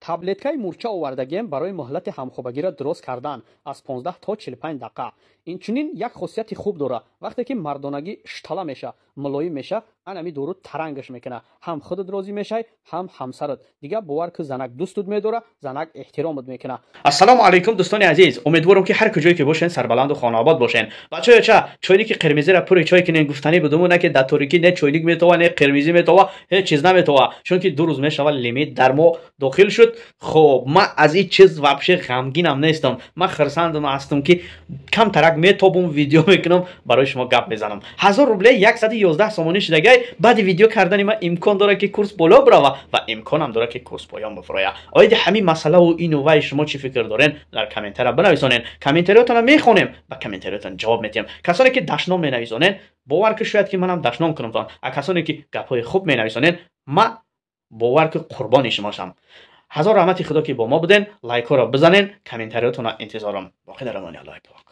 Таблеткаи мурча овардагием барои муҳлати ҳамхобагиро дуроз кардан аз 15 то 45 дақиқа. Инчунин як хосияти хуб дора: вақте ки мардонагӣ штала меша, мулоим меша, анами дору тарангаш мекуна. Ҳам худат розӣ мешай, ҳам ҳамсарат. Дигар бовар ки, занак дӯстут медора, занак эҳтиромат мекуна. Ассалому алайкум, дӯстони азиз! Умедворам, ки ҳар куҷое ки бошен, сарбаланду хонаобод бошен. Бачаёча, чойники қирмизиро пури чой кинен. Гуфтанӣ будуму на, ки дар торикӣ не чойник метова, не қирмизӣ метова, ҳеҷ чиз наметова, чунки 2 рӯз мешава, лимит дар мо дохил шуд. Хоб, ман аз ин чиз вообще ғамгинам нестам, ман хирсандам ҳастам, ки камтарак метобум, видео мекунам, барои шумо гап мезанам. 1000 рубле 111 сомонӣ шудагай. Баъди видео кардани ман имкон дорад, ки курс боло бирава ва имконам дорад, ки курс поён бифуроя. Оиди ҳамин масъалаву ину вай шумо чӣ фикр дорен, дар комментария бинависонен. Комментариётона мехонем, ба комментариётон ҷавоб метиҳем. Касоне ки дашном менависонен, бовар ки, шояд ки манам дашном кунамтон, а касоне ки гапҳои хуб менависонен, ма бовар ки, қурбони шумошам. Ҳазор раҳмати Худо, ки бо мо буден. Лайкҳоро бизанен, комментариётона интизорам. Боқӣ дар амони Аллоҳи пок.